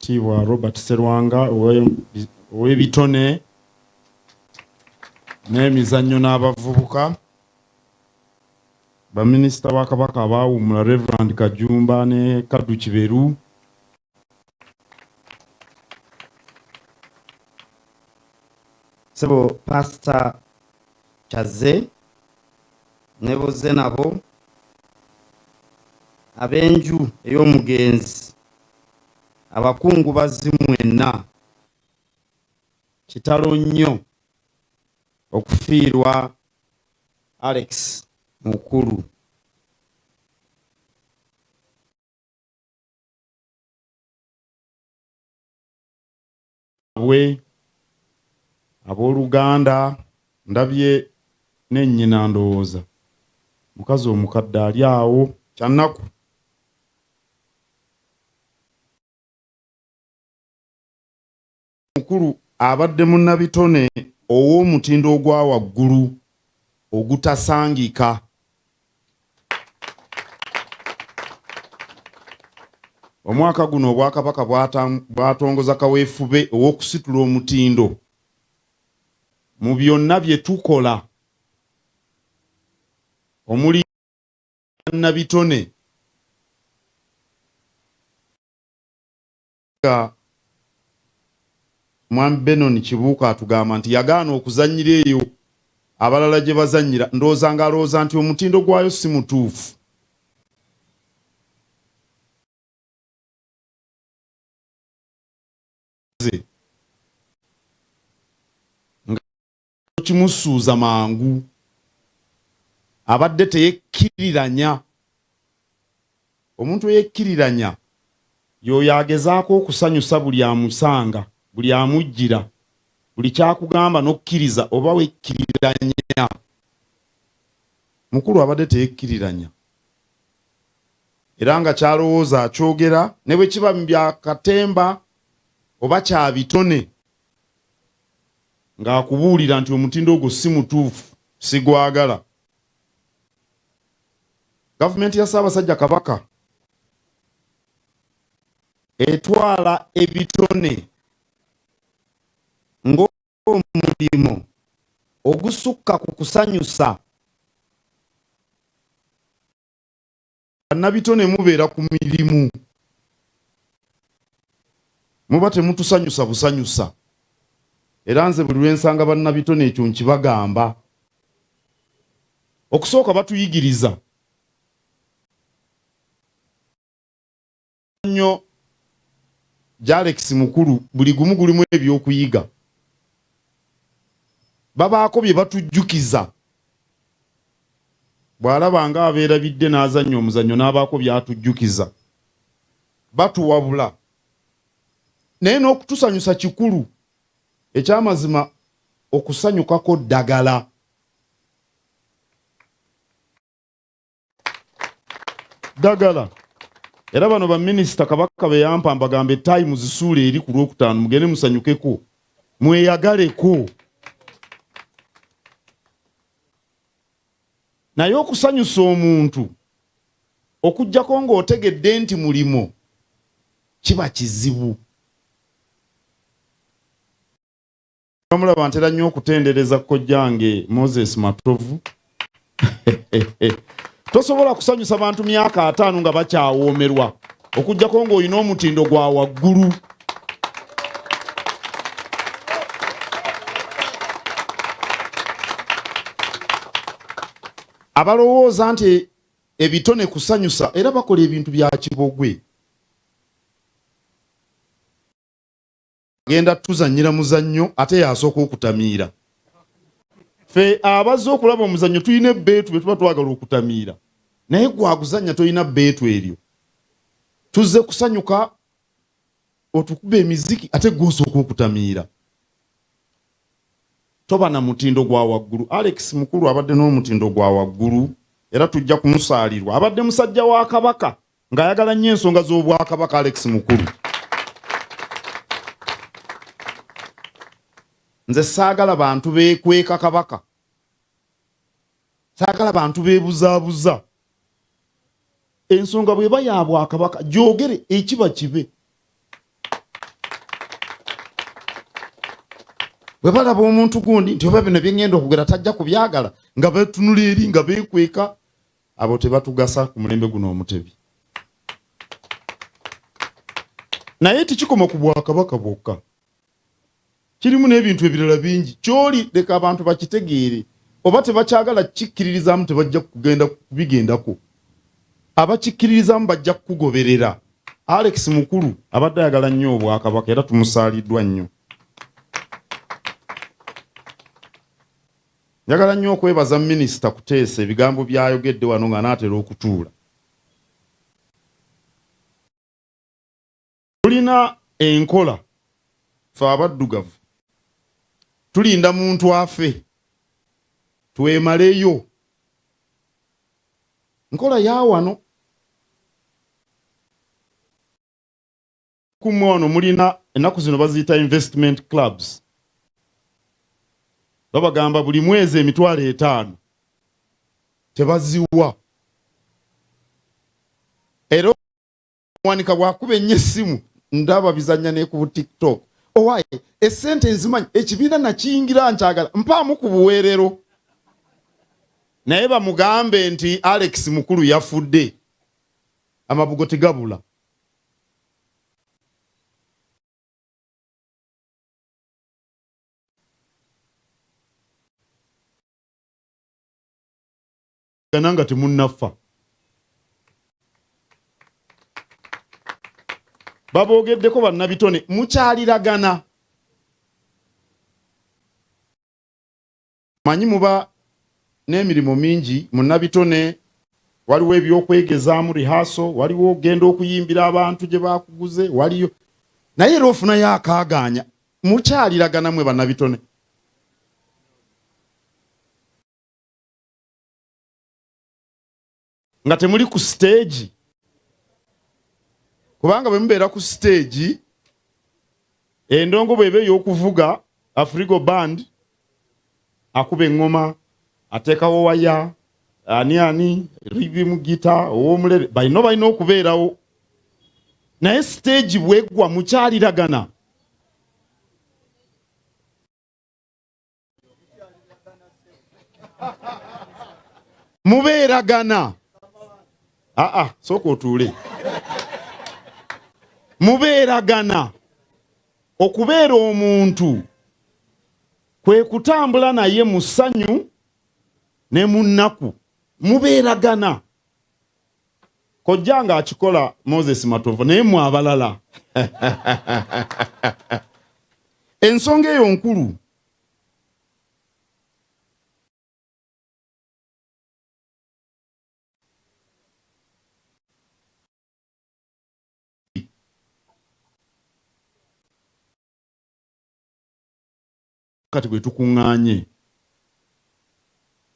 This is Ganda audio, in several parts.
Oweekitiibwa Robert Serwanga ow'ebitone n'emizannyo n'abavubuka, baminisita ba Kabaka abaawummula Reverand Kajumba ne Kaddu Kiberu, Ssebo Pastor Kyazze ne bozze nabo, ab'enju ey'omugenzi, abakungubazi mwenna, kitalo nnyo okufiirwa Alex Mukulu. Bwe abooluganda ndabye ne nnyina ndowooza mukazi omukadde ali awo kyannaku. Mukulu abadde munnabitone ow'omutindo ogwa waggulu ogutasangika. Omwaka guno Obwakabaka bwatongoza kaweefube ow'okusitula omutindo mu byonna bye tukola omuli bannabitone nga Mwami Benon Kibuuka atugamba nti yagaana okuzannyira eyo abalala gye bazannyira, ndowooza ng'alowooza nti omutindo gwayo si mutuufu. Nga kimusuuza mangu, abadde teyekkiriranya. Omuntu eyekkiriranya y'oyo agezaako okusanyusa buli amusanga, buli amujjira, buli ky'akugamba n'okkiriza oba wekkiriranya. Mukulu abadde teyekkiriranya era nga ky'alowooza akyogera ne bwe kiba mu bya katemba oba kya bitone. Ng'akubuulira nti omutindo ogwo si mutuufu, sigwagala. Gavumenti ya Ssaabasajja Kabaka etwala ebitone ng'omulimu ogusukka ku kusanyusa. Bannabitone mubeera ku mirimu, muba temutusanyusa busanyusa. Era nze buli lwe nsanga bannabitone ekyo nkibagamba. Okusooka batuyigiriza nnyo Jalex mukulu buli gumu gulimu ebyokuyiga. Babaako bye batujjukiza. Bw'alaba nga abeerabidde n'azannya omuzannyo n'abaako by'atujjukiza. Batuwabula. Naye n'okutusanyusa kikulu. Ekyamazima okusanyukako ddagala. Ddagala. Era bano baminisita Kabaka be yampa mbagamba ettaayi muzisuule eri ku Lwokutaano mugende musanyukeko, mweyagaleko. Naye okusanyusa omuntu okuggyako ng'otegedde nti mulimo kiba kizibu. Bamulaba ntera nnyo okutendereza kojjange Moses Matovu. Tosobola kusanyusa bantu myaka 50 nga bakyawoomerwa okuggyako ng'olina omutindo gwa waggulu. Abalowooza nti ebitone kusanyusa era bakola ebintu bya kibogwe. Genda tuzannyira muzannyo ate y'asooka okutamiira. Ffe abazze okulaba omuzannyo tulina ebbeetu bwe tuba twagala okutamiira, naye gwaguzannya tolina bbeetu eryo. Tuzze kusanyuka otukuba emiziki ate gwe osooka okutamiira. Toba na mutindo gwa waggulu. Alex Mukulu abadde n'omutindo gwa waggulu era tujja kumusaalirwa. Abadde musajja wa Kabaka ng'ayagala nnyo ensonga z'Obwakabaka. Alex Mukulu, nze saagala bantu beekweka Kabaka, saagala bantu beebuzaabuza. Ensonga bw'eba ya Bwakabaka gyogere ekiba kibe. Bwe balaba omuntu gundi nti oba bino byengenda okugera tajja kubyagala, nga batunula eri nga beekweka. Abo tebatugasa ku mulembe guno Omutebi. Naye tekikoma ku bwakabaka bwokka, kirimu n'ebintu ebirala bingi. Kyoli leka abantu bakitegeere, oba tebakyagala kikkiririzaamu, tebajja kugenda kubigendako. Abakikkiririzaamu bajja kukugoberera. Alex Mukulu abadde ayagala nnyo obwakabaka era tumusaaliddwa nnyo. Njagala nnyo okwebaza Minisita Kuteesa ebigambo by'ayogedde wano ng'anaatera okutuula. Tulina enkola ffe abaddugavu, tulinda muntu afe twemaleyo. Nkola ya wano. Kumwe wano mulina ennaku zino baziyita investment clubs, babagamba buli mwezi 50,000, tebaziwa. Era omuwanika bw'akuba ennyo essimu, ndaba bizannya ne ku TikTok, owaaye esente nzimanyi, ekibiina nakiyingira, nkyagala, mpaamu ku buweerero. Naye bamugambe nti Alex Mukulu yafudde, amabugo tegabula. Gana nga temunnafa. Baboogeddeko bannabitone, mukyaliragana. Manyi muba n'emirimu mingi, munnabitone, waliwo ebyokwegezaamu, rehearsal, waliwo ogenda okuyimbira abantu gye bakuguze, waliyo naye era ofunayo akaagaanya. Mukyaliragana mwe bannabitone? Nga temuli ku siteegi, kubanga bwe mubeera ku siteegi, endongo bw'eba ey'okuvuga, Afrigo Band akuba eŋŋoma, ateekawo waya, ani ani rhythm guitar, ow'omulere, balina okubeerawo. Naye siteegi bweggwa, mukyaliragana? Mubeeragana? Aa, sooka otuule. Mubeeragana? Okubeera omuntu kwe kutambula naye mu ssanyu ne mu nnaku. Mubeeragana? Kojja nga akikola Moses Matovu, naye mwe abalala, ensonga eyo nkulu. Kati bwe tukuŋŋaanye,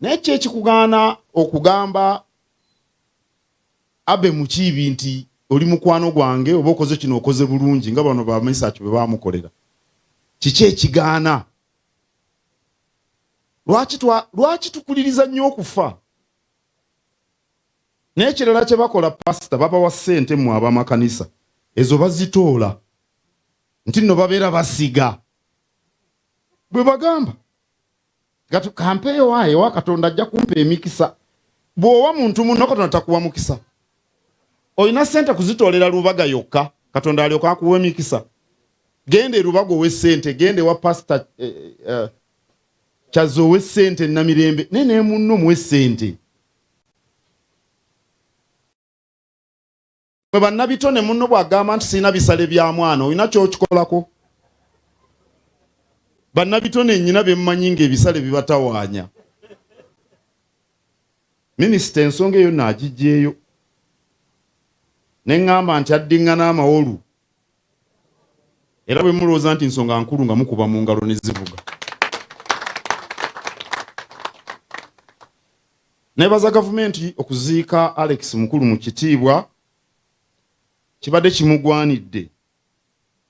naye ki ekikugaana okugamba Abe Mukiibi nti oli mukwano gwange, oba okoze kino okoze bulungi, nga bano ba Mesach bwe baamukolera? Kiki ekigaana? Lwaki tukuliriza nnyo okufa? N'ekirala kye bakola, pasita babawa ssente mmwe ab'amakanisa, ezo bazitoola nti nno babeera basiga. Bwe bagamba gati kampeeyo waayo ewa Katonda ajja kumpa emikisa. Bw'owa muntu munno, Katonda takuwa mukisa? Olina ssente kuzitoolera Lubaga yokka, Katonda alyoka akuwa emikisa? Genda e Lubaga owe ssente, genda ewa pasita Kyazze owe ssente, Namirembe, naye ne munno muwe ssente. Mwe bannabitone, munno bw'agamba nti sirina bisale bya mwana, olina ky'okikolako? Bannabitone nnyina bemmanyi ng'ebisale bibatawaanya. Minisita ensonga eyo naagiggyeeyo ne ŋŋamba nti addiŋŋana amawolu. Era bwe mulowooza nti nsonga nkulu, nga mukuba mu ngalo ne zivuga. Nebaza gavumenti okuziika Alex Mukulu mu kitiibwa, kibadde kimugwanidde,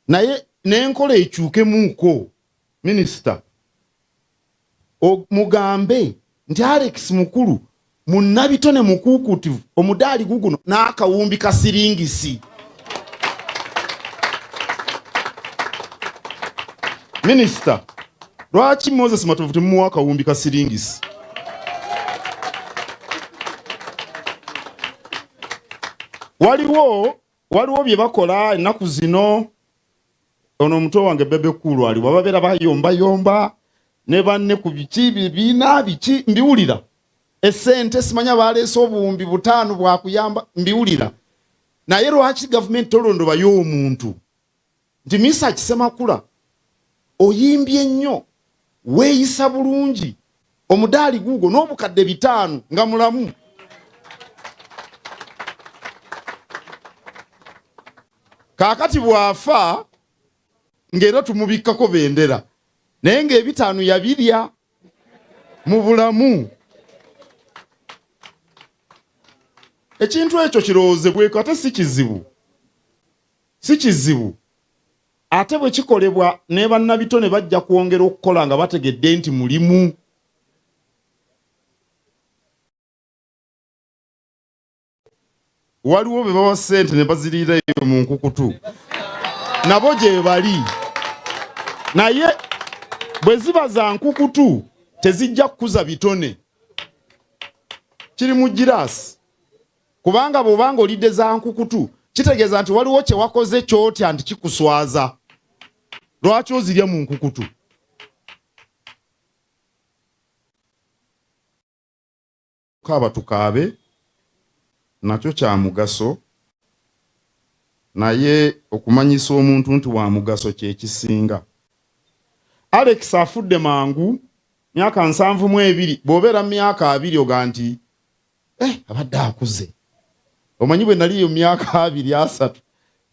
naye n'enkola ekyukemuuko. Minisita, mugambe nti Alex Mukulu munnabitone mukuukuutivu, omudaali guguno n'akawumbi ka siringisi. Minisita, Lwaki Moses Matovu temumuwa akawumbi ka siringisi? Waliwo bye bakola ennaku zino. Ono omuto wange Bebe Cool aliwo, babeera bayombayomba ne banne ku biki bibiina biki, mbiwulira. Essente simanya baleese obuwumbi 5 bwakuyamba, mbiwulira. Naye lwaki gavumenti tolondobayo omuntu nti Misa Kisemakula oyimbye nnyo, weeyisa bulungi, omudaali guugwo n'obukadde 5 nga mulamu? Kaakati bw'afa ng'era tumubikkako bendera, naye ng'ebitaano yabirya mu bulamu. Ekintu ekyo kirowoozebweko, ate si kizibu, si kizibu. Ate bwe kikolebwa ne bannabitone bajja kwongera okukola nga bategedde nti mulimu. Waliwo be bawa ssente ne baziriira eyo mu nkukutu, nabo gye bali, naye bwe ziba za nkukutu tezijja kukuza bitone. Kiri mu giraasi, kubanga bw'obanga olidde za nkukutu kitegeeza nti waliwo kye wakoze ky'otya nti kikuswaza. Lwaki ozirya mu nkukutu? Kaaba tukaabe nakyo kya mugaso, naye okumanyisa omuntu nti wa mugaso kye kisinga. Alex afudde mangu, myaka 72. Bw'obeera mu myaka 20 oga nti abadde akuze. Omanyi bwe naliyo myaka 20 30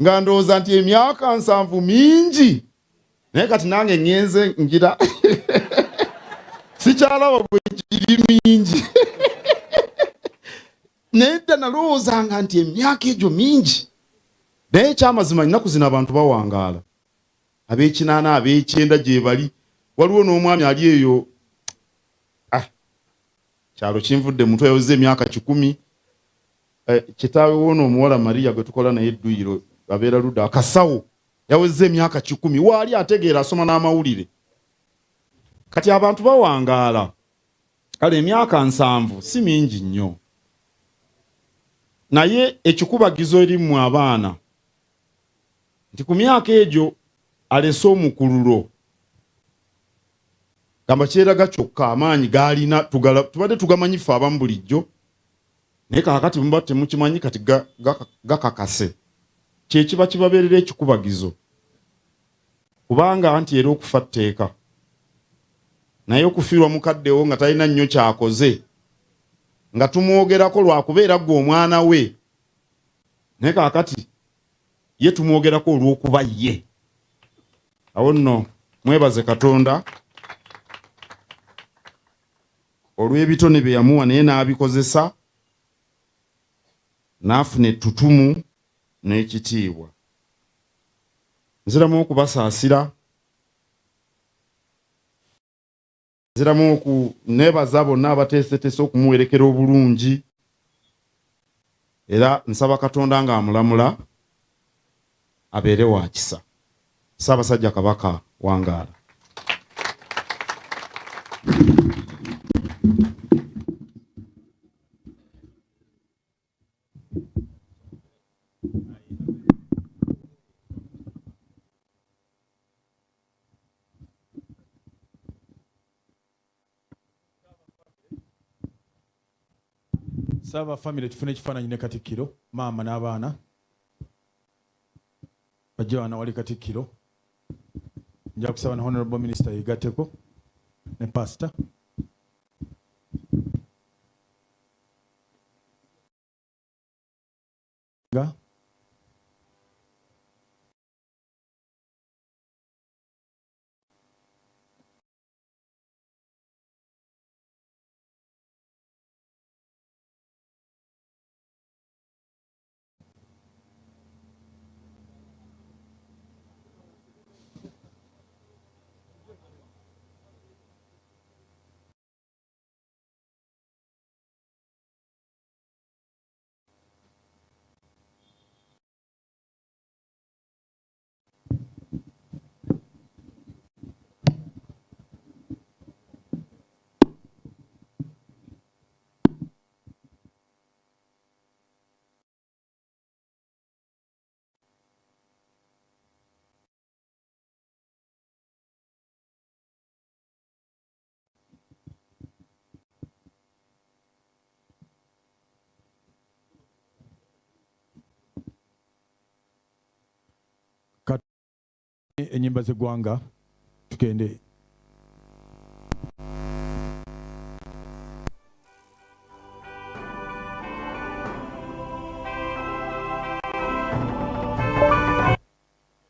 nga ndowooza nti emyaka 70 mingi, naye kati nange ngenze ngira sikyalaba bwe giri mingi. Naye dda nalowoozanga nti emyaka egyo mingi, naye ekyamazima ennaku zino abantu bawangaala, ab'ekinaana ab'ekyenda gye bali. Waliwo n'omwami ali eyo, kyalo kinvudde mutwe, yawezezza emyaka 100. Kitaawe woono omuwala Maria gwe tukola naye edduyiro abeera ludda akasawo, yawezezza emyaka 100, waali ategeera, asoma n'amawulire. Kati abantu bawangaala, kale emyaka 70 si mingi nnyo, naye ekikubagizo eri mmwe abaana nti ku myaka egyo alese omukululo, gamba kyeraga kyokka amaanyi g'alina. Tubadde tugamanyi ffe abamu bulijjo, naye kaakati muba temukimanyi, kati gakakase. Kyekiba kibabeerera ekikubagizo, kubanga nti era okufa tteeka, naye okufiirwa mukaddewo nga talina nnyo kyakoze, nga tumwogerako lwakubeera ggwe omwana we, naye kaakati ye tumwogerako olw'okuba ye. Awo nno mwebaze Katonda olw'ebitone bye yamuwa, naye n'abikozesa n'afuna ettutumu n'ekitiibwa. Nziramu okubasaasira, nziramu okuneebaza bonna abateeseteese okumuwerekera obulungi, era nsaba Katonda ng'amulamula abeere wa kisa. Ssaabasajja Kabaka wangaala. Saaba family tufune ekifaananyi ne Katikkiro, maama n'abaana bajje wano wali Katikkiro. Nja kusaba ne Honorable Minister yeegatteko ne Pastor. Nga Enyimba z'eggwanga, tugende.